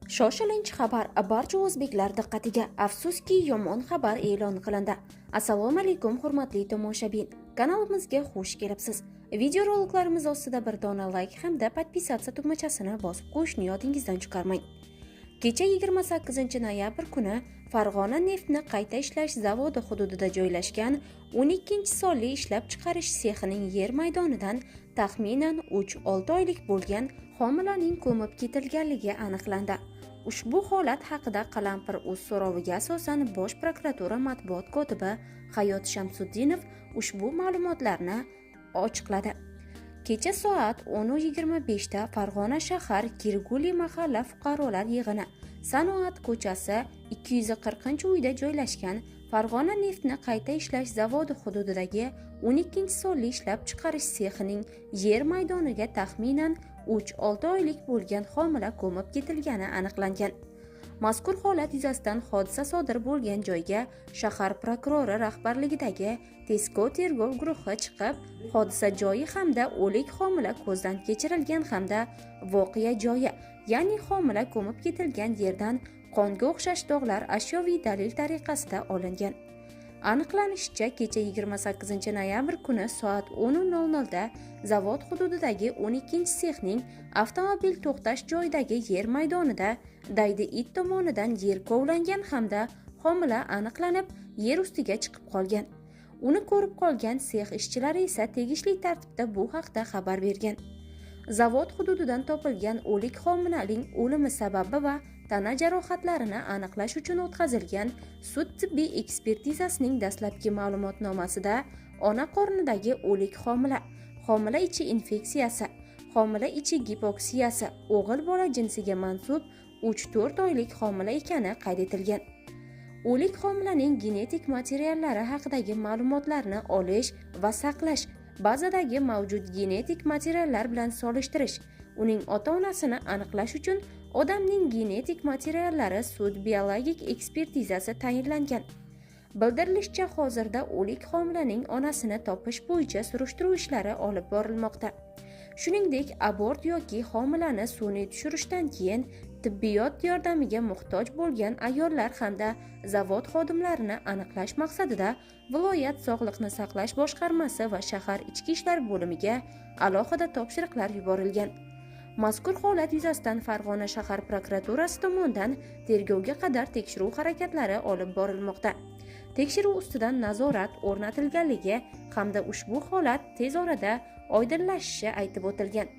Shoshilinch xabar barcha o'zbeklar diqqatiga. Afsuski, yomon xabar e'lon qilindi. Assalomu alaykum, hurmatli tomoshabin. Kanalimizga xush kelibsiz. Videoroliklarimiz ostida bir dona like hamda подписаться tugmachasini bosib qo'yishni yodingizdan chiqarmang. Kecha 28 noyabr kuni Farg'ona neftni qayta ishlash zavodi hududida joylashgan 12-sonli ishlab chiqarish sexining yer maydonidan taxminan 3-6 oylik bo'lgan homilaning ko'mib ketilganligi aniqlandi. Ushbu holat haqida Qalampir o'z so'roviga asosan Bosh prokuratura matbuot kotibi Hayot Shamsuddinov ushbu ma'lumotlarni ochiqladi. Kecha soat 10:25 da Farg'ona shahar Kirguli mahalla fuqarolar yig'ini Sanoat ko'chasi 240-uyda joylashgan Farg'ona neftni qayta ishlash zavodi hududidagi 12-sonli ishlab chiqarish sexining yer maydoniga taxminan 3-6 oylik bo'lgan homila ko'mib ketilgani aniqlangan. Mazkur holat yuzasidan hodisa sodir bo'lgan joyga shahar prokurori rahbarligidagi tezkor tergov guruhi chiqib, hodisa joyi hamda o'lik homila ko'zdan kechirilgan hamda voqea joyi, ya'ni homila ko'mib ketilgan yerdan qonga o'xshash dog'lar ashyoviy dalil tariqasida olingan. Aniqlanishicha, kecha 28 noyabr kuni soat 10:00 da zavod hududidagi 12-sexning avtomobil to'xtash joyidagi yer maydonida daydi it tomonidan yer kovlangan hamda homila aniqlanib, yer ustiga chiqib qolgan. Uni ko'rib qolgan sex ishchilari esa tegishli tartibda bu haqda xabar bergan. Zavod hududidan topilgan o'lik homilaning o'limi sababi va tana jarohatlarini aniqlash uchun o'tkazilgan sud tibbiy ekspertizasining dastlabki ma'lumotnomasida ona qornidagi o'lik homila, homila ichi infeksiyasi, homila ichi gipoksiyasi, o'g'il bola jinsiga mansub 3-4 oylik homila ekani qayd etilgan. O'lik homilaning genetik materiallari haqidagi ma'lumotlarni olish va saqlash, bazadagi mavjud genetik materiallar bilan solishtirish, uning ota-onasini aniqlash uchun odamning genetik materiallari sud biologik ekspertizasi tayinlangan. Bildirilishicha, hozirda o'lik homilaning onasini topish bo'yicha surishtiruv ishlari olib borilmoqda. Shuningdek, abort yoki homilani sun'iy tushirishdan keyin tibbiyot yordamiga muhtoj bo'lgan ayollar hamda zavod xodimlarini aniqlash maqsadida viloyat sog'liqni saqlash boshqarmasi va shahar ichki ishlar bo'limiga alohida topshiriqlar yuborilgan. Mazkur holat yuzasidan Farg'ona shahar prokuraturasi tomonidan tergovga qadar tekshiruv harakatlari olib borilmoqda. Tekshiruv ustidan nazorat o'rnatilganligi hamda ushbu holat tez orada oydinlashishi aytib o'tilgan.